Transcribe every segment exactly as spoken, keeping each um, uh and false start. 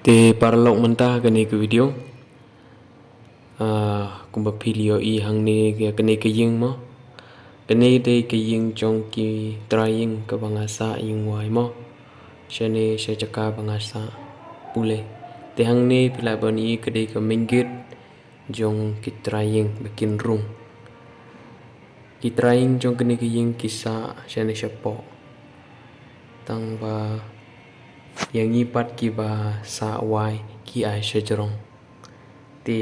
Te paralok mynta kane ka video. Ah, kumba phi la ïohi hangne ka, kane ka ïing mo. Kane dei ka ïing jong ki trai ïing kaba nga sah ïing wai mo. Shane sha jaka ba nga sah pule. Te hangne phi lah ban ïohi ka dei ka main gate jong ki trai ïing ba kin rung. Ki trai ïing jong kane ka ïing ki sah shane shapoh. Tang ba ïa ngi pat kiba sah wai ki ai shajrong. Te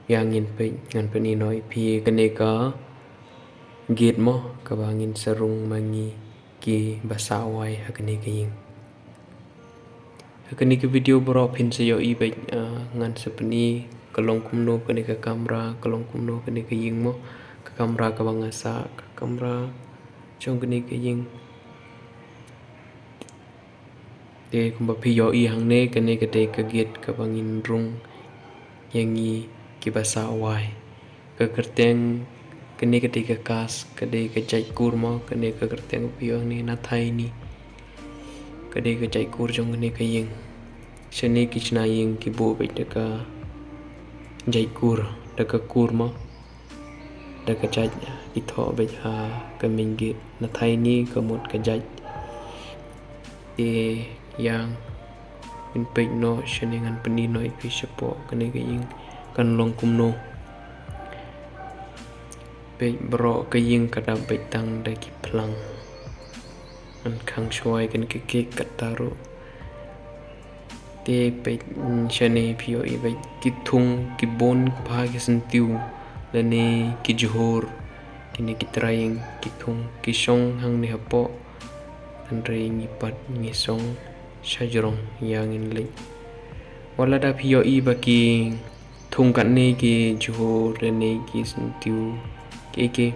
ïa ngin peit, ngan pyni noh ïa phi kane ka gate mo, kaba ngin sa rung ma ngi kiba sah wai ha kane ka ïing. Ha kane ka video baroh phin sa ïohi beit, ah, ngan sa pyni ka long kumno kane ka kamra, ka long kumno kane ka ïing mo, ka kamra kaba nga sah, ka kamra jong kane ka ïing. Te kumba phi ïohi hangne, kane ka dei ka gate kaba ngin rung ïa ngi kiba sah wai. Ka kyrteng, kane ka dei ka kas, ka dei ka jait kur mo, kane ka kyrteng phi ïohi hangne Nathaini. Ka dei ka jait kur jong kane ka ïing. Shane ki shna ïing ki buh beit da ka jait kur, da ka kur mo. Da ka jait ki thoh beit ha ka main gate. Nathaini ka mut ka jait. Te ïa ngin peit noh shane, ngan pyni noh ïa phi shapoh kane ka ïing kan long kumno. Peit baroh ka ïing ka dap beit tang da ki phlang. Ngan khang shuwa ïa kane ka cake kata ruh. Te peit, mm, shane phi ïohi beit ki thung ki bun bha ki syntiew lane ki jhur. Kine ki trai ïing ki thung ki shong hangne hapoh. Hynrei ngi pat ngi shong shajrong, ïa ngin leit. Wat lada phi ïohi ba ki thung katne ki jhur lane ki syntiew ki, ki,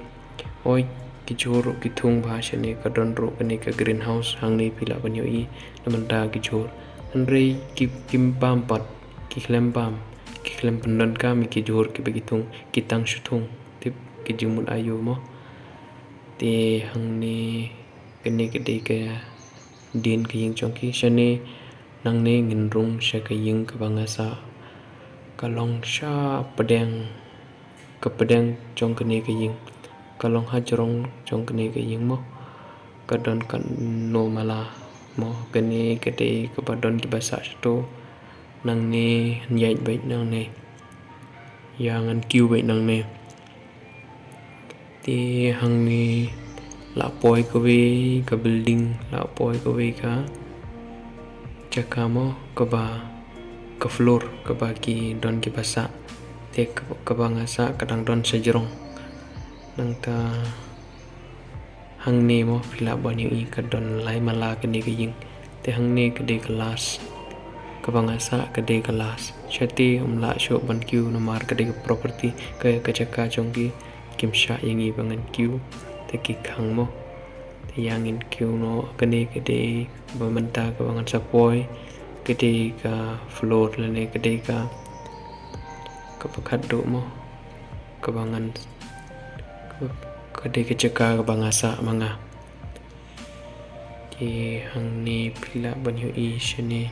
oi, ki jhur ki thung bha shane, ka don ruh kane ka greenhouse hangne phi lah ban ïohi na bynta ki jhur. Hynrei ki, kim bam pat, ki khlem bam, ki khlem pyndonkam ïa ki jhur kiba ki thung, ki tang shu thung. Tip ki jingmut aïu mo. Te hangne kane ka dei ka dien ka ïing jong ki. Shane nangne ngin rung sha ka ïing kaba nga sah. Ka long sha pdeng, ka pdeng jong kane ka ïing. Ka long hajrong jong kane ka ïing mo. Ka don katno mala mo, kane ka dei kaba don kiba sah shato. Nangne ngan ïaid beit nangne. Ïa ngan kiew beit nangne. Te hangne la poi kawei ka building, la poi kawei ka jaka mo, kaba, ka floor kaba ki don kiba sah. Te kaba, kaba nga sah ka dang don shajrong. Nangta hangne mo phi lah ban ïohi ka don lai mala kane ka ïing. Te hangne ka dei ka last. Kaba nga sah ka dei ka last. Shate ym lah shuh ban kiew namar ka dei ka property, ka, ka jaka jong ki, kim shah ïa ngi ba ngan kiew. Te ki khang mo. Te ïa ngin kiew noh, kane ka dei ba mynta kaba ngan sa poi. Ka dei ka floor lane ka dei ka, kaba khatduh mo. Kaba ngan, ka dei ka jaka kaba nga sah ma nga. Te hangne phi lah ban ïohi shane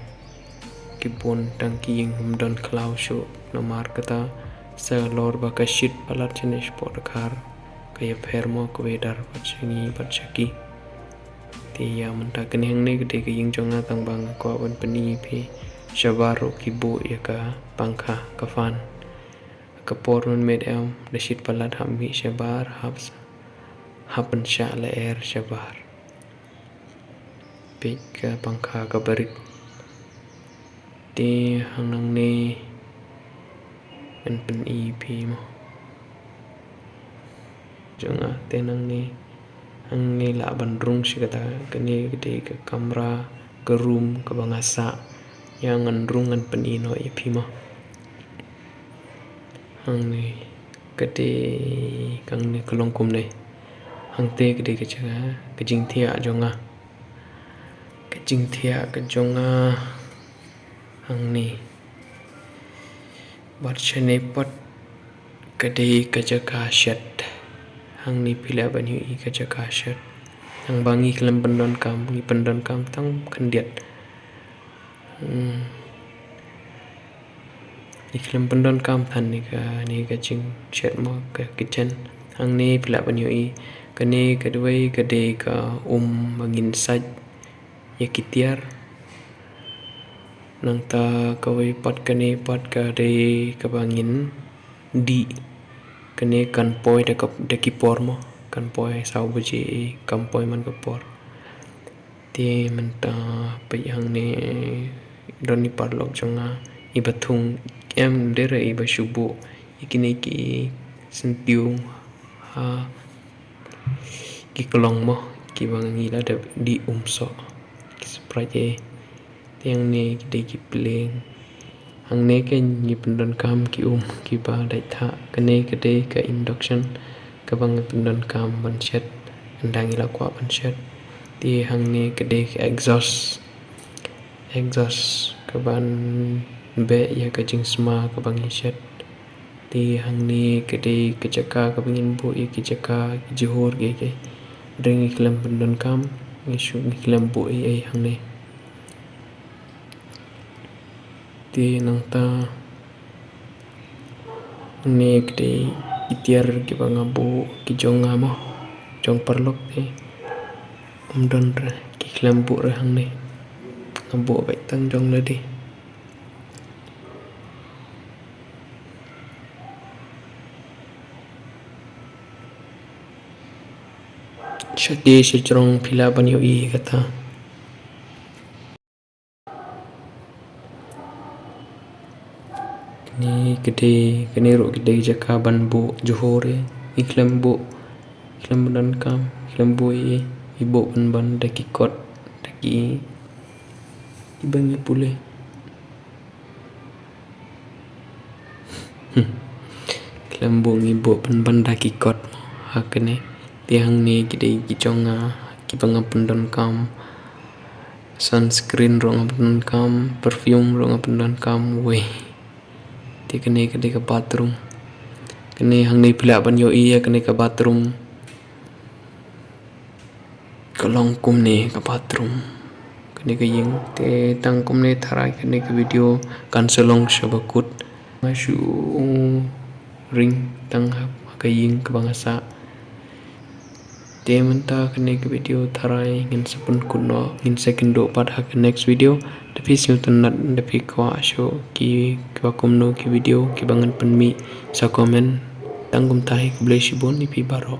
ki bun tang ki ïing, ym don khlaw shuh namar kata sa lor ba ka shit palat shane shapoh dkhar. Ka ïapher mo ka weather bad sha ngi bad sha ki. Te ïa mynta kane hangne ka dei ka ïing jong nga, tang ba nga kwah ban pyni ïa phi. Shabar ruh ki buh ïa ka pangkha, ka fan. Ka por mynmiet em da shit palat, hap mih shabar, hap, hap pynshah lyer shabar. Peit ka pangkha kaba rit. Te hangne ngan pyni ïa phi mo. Jong nga te nangne, hangne lah ban rung shi katta, kane ka dei ka kamra, ka room kaba nga sah. Ïa ngan rung ngan pyni noh ïa phi mo. Hangne ka dei, hangne ka long kumne. Hangte ka dei ka jaka, ka jingthiah jong nga. Ka jingthiah ka jong nga hangne. Bad shane pat ka dei ka jaka shet. Hangne phi lah ban ïohi ka jaka shet. Tang ba ngi khlem pyndonkam, ngi pyndonkam tang khyndiat. Hmm, Ngi khlem pyndonkam than ïa kane ka jingshet mo, ka kitchen. Hangne phi lah ban ïohi, kane ka dawai ka dei ka um ba ngin sait ïa ki tiar. Nangta kawei pat, kane pat ka dei kaba ngin dih. Kane kan poi da ka, da ki por mo, kan poi saw baje, kam poi man ka por. Te mynta peit hangne, don i paralok jong nga, iba thung em, dei re iba shu buh ïa kine ki syntiew ha ki klong mo, kiba ngi la dep dih um soh, ki spray. Te hangne ki dei ki plieng. Hangne ka ngi pyndonkam ki um kiba dei thah. Kane ka dei ka induction kaba ngi pyndonkam ban shet ynda ngi la kwah ban shet. Te hangne ka dei ka exhaust, exhaust kaban beh ïa ka jingsma kaba ngi shet. Te hangne ka dei ka jaka kaba ngin buh ïa ki jaka, ki jhur, ki, ki. Hynrei ngi khlem pyndonkam, ngi shu, ngi khlem buh ei ei hangne. Te nangta hangne ka dei ki tiar kiba nga buh, ki jong nga mo, jong paralok te ym don re, ki khlem buh re hangne. Nga buh beit tang jong lade. Shati sha jrong phi lah ban ïohi kata. Kane ka dei, kane ruh ka dei jaka ban buh jhur, eh. Ngi khlem buh, khlem pyndonkam, khlem buh ei ei, ngi buh pynban da ki kot, da ki, kiba ngi pule. Khlem buh, ngi buh pynban da ki kot ha kane. Te hangne ki dei ki jong nga, kiba nga pyndonkam. Sunscreen ruh nga pyndonkam, perfume ruh nga pyndonkam, wei. Te kane ka dei ka bathroom. Kane hangne phi lah ban ïohi ïa kane ka bathroom. Ka long kumne ka bathroom. Kane ka ïing, te tang kumne tharai kane ka video kan sa long shaba kut. Nga shu ring tang ha ka ïing kaba nga sah. Te mynta kane ka video tharai ngin sa pynkut noh, ngin sa kynduh pat ha ka next video. Da phi sngewtynnat, da phi kwah shuh ki, kiba kumno ki video kiba ngan pynmih, sa comment. Tang kumta hi, khublei shibun ïa phi baroh.